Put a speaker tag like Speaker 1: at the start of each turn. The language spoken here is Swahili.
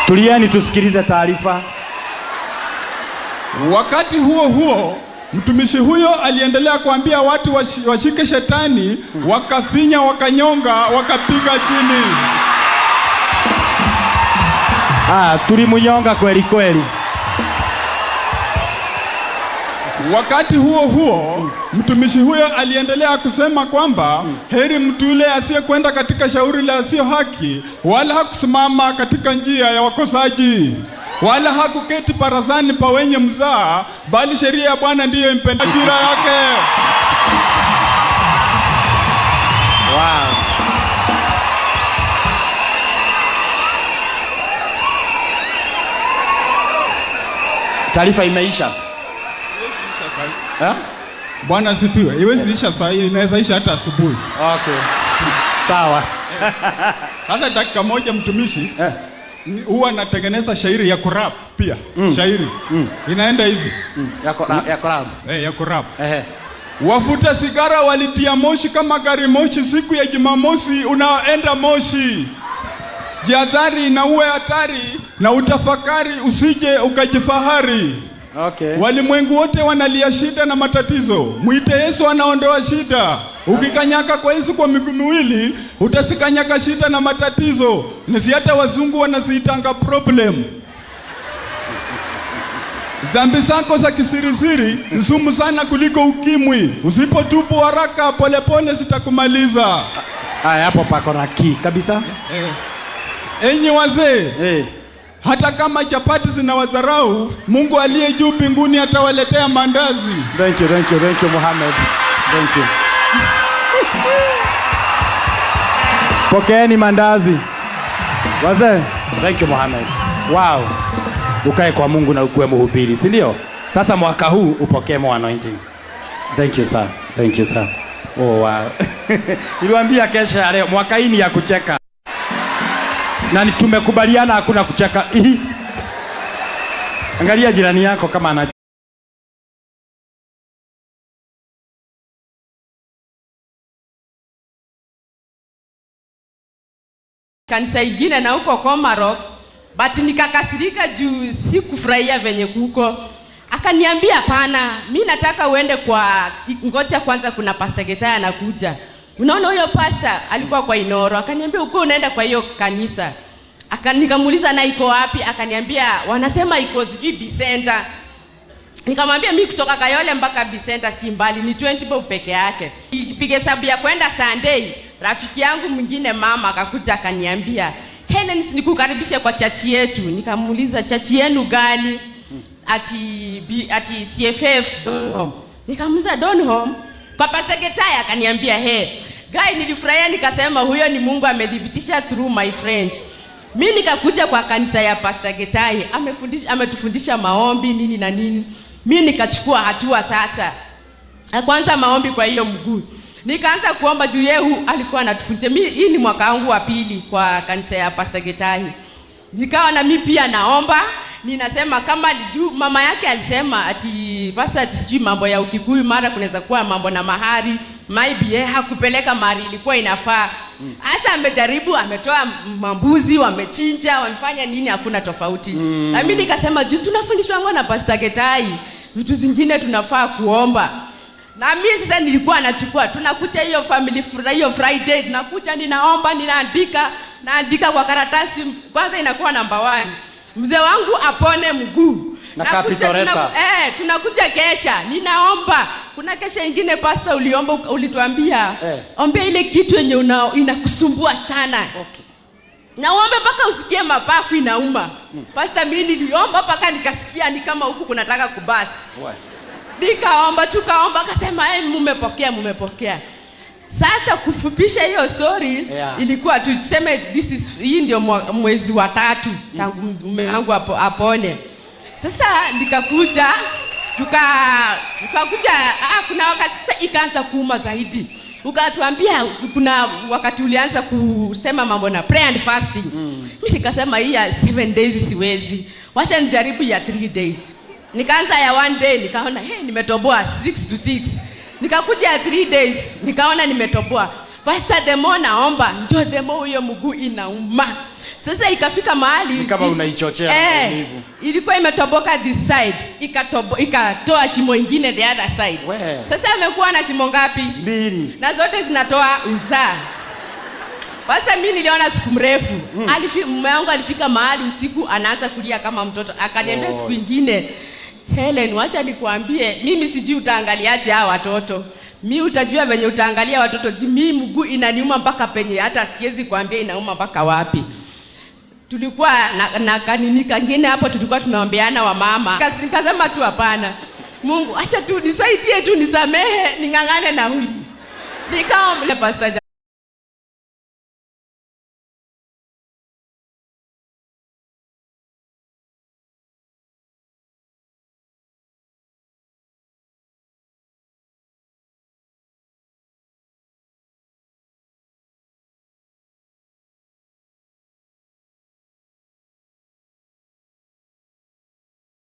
Speaker 1: Tulieni tusikilize taarifa.
Speaker 2: Wakati huo huo, mtumishi huyo aliendelea kuambia watu washike shetani, wakafinya, wakanyonga, wakapiga chini.
Speaker 1: Ah, tulimunyonga kweli kweli.
Speaker 2: Wakati huo huo, mtumishi huyo aliendelea kusema kwamba heri mtu yule asiyekwenda katika shauri la asiyo haki, wala hakusimama katika njia ya wakosaji, wala hakuketi barazani pa wenye mzaa, bali sheria ya Bwana ndiyo impenda ajira yake.
Speaker 1: Wow. Taarifa imeisha. Eh?
Speaker 2: Bwana asifiwe. Iwezi isha saa hii, inaweza isha hata asubuhi.
Speaker 1: Okay. Sawa.
Speaker 2: Sasa dakika moja mtumishi, huwa natengeneza shairi ya kurap pia. Shairi inaenda hivi.
Speaker 1: Yako rap.
Speaker 2: Ya kurap. Wafuta sigara walitia moshi kama gari moshi siku ya Jumamosi unaoenda Moshi. Jihadhari na uwe hatari na utafakari usije ukajifahari.
Speaker 1: Okay.
Speaker 2: Walimwengu wote wanalia shida na matatizo. Mwite Yesu anaondoa shida. Ukikanyaka kwa Yesu kwa miguu miwili, utasikanyaka shida na matatizo. Nisi hata wazungu wanaziitanga problem. Dhambi zako za kisirisiri ni sumu sana kuliko ukimwi. Usipotubu haraka polepole zitakumaliza.
Speaker 1: Haya, hapo pako na key kabisa.
Speaker 2: Enyi wazee, hata kama chapati zinawadharau, Mungu aliye juu mbinguni atawaletea mandazi.
Speaker 1: Thank you, thank you, thank you Mohammed. Thank you. Pokeeni mandazi. Wazee, thank you Mohammed. Wow. Ukae kwa Mungu na ukuwe mhubiri, si ndio? Sasa mwaka huu upokee more anointing. Thank you sir. Thank you sir. Oh wow. Niliwaambia kesha ya leo mwaka hii ni ya kucheka. Na tumekubaliana hakuna kucheka. Angalia jirani yako kama ana
Speaker 3: kanisa ingine na huko Komarok, but nikakasirika juu sikufurahia venye kuko. Akaniambia hapana, mi nataka uende kwa, ngoja kwanza kuna Pastor Getaya anakuja. Unaona huyo pastor alikuwa kwa Inoro, akaniambia uko unaenda kwa hiyo kanisa. Nikamuuliza na iko wapi? Akaniambia wanasema iko sijui Bicenter. Nikamwambia mi kutoka Kayole mpaka Bicenter si mbali, ni 20 bob peke yake. Nipige hesabu ya kwenda Sunday, rafiki yangu mwingine mama akakuja akaniambia, Helen, nikukaribishe kwa chachi yetu. Nikamuuliza chachi yenu gani? Ati CFF Donholm. Nikamuuliza Donholm? Kwa Pastor Getaya akaniambia hey. Guy, nilifurahia nikasema huyo ni Mungu amedhibitisha through my friend. Mi nikakuja kwa kanisa ya Pastor Getai, ametufundisha maombi nini na nini. Mi nikachukua hatua sasa. Kwanza maombi kwa hiyo mguu. Nikaanza kuomba juu yeye alikuwa anatufundisha. Mi hii ni mwaka wangu wa pili kwa kanisa ya Pastor Getai. Nikawa na mi pia naomba, ninasema kama juu mama yake alisema ati pastor ati sijui mambo ya Ukikuyu mara kunaweza kuwa mambo na mahari, maybe yeye hakupeleka mahari ilikuwa inafaa. Sasa amejaribu, ametoa mambuzi, wamechinja, wamefanya nini, hakuna tofauti. Na mimi nikasema juu tunafundishwa na Pastor Getai, vitu zingine tunafaa kuomba. Na mimi sasa nilikuwa nachukua, tunakuja hiyo family hiyo Friday, tunakuja ninaomba, ninaandika, naandika kwa karatasi, kwanza inakuwa number 1. Mzee wangu apone mguu.
Speaker 1: Na capital.
Speaker 3: Tunakuja kesha, ninaomba. Kuna kesha ingine pastor uliomba, ulituambia ombea ile kitu yenye inakusumbua sana.
Speaker 1: Okay.
Speaker 3: Na uombe mpaka usikie mapafu inauma. Pastor mimi niliomba mpaka nikasikia ni kama huku kunataka kubust. Nikaomba, tukaomba, akasema mumepokea. Sasa kufupisha hiyo story, ilikuwa tuseme this is, hii ndio mwezi wa 3 tangu mume wangu apone. Sasa nikakuja, tukakuja, kuna wakati sasa ikaanza kuuma zaidi. Ukatuambia kuna wakati ulianza kusema mambo na prayer and fasting. Mimi nikasema hii ya 7 days siwezi. Wacha nijaribu ya 3 days. Nikaanza ya 1 day nikaona hey, nimetoboa 6 to 6. Nikakuja ya 3 days nikaona nimetoboa. Pastor, the more naomba ndio the more huyo mguu inauma. Sasa ikafika mahali
Speaker 1: Ni kama unaichochea maumivu.
Speaker 3: Ilikuwa imetoboka this side, ikatoa shimo ingine the other side.
Speaker 1: We.
Speaker 3: Sasa amekuwa na shimo ngapi?
Speaker 1: Mbili.
Speaker 3: Na zote zinatoa usaa. Sasa mi niliona siku mrefu mume wangu alifika mahali usiku anaanza kulia kama mtoto, akaniambia
Speaker 1: Oh.
Speaker 3: siku ingine, "Helen, wacha nikuambie, mimi sijui utaangaliaje hawa watoto. Mi utajua venye utaangalia watoto. Mi mguu inaniuma mpaka penye hata siwezi kuambia inauma mpaka wapi." Tulikuwa na kanini kangine hapo, tulikuwa tunaombeana wamama. Nikasema tu hapana, Mungu acha tu nisaidie tu nisamehe, ning'ang'ane na huyu. Nikawa Pastor.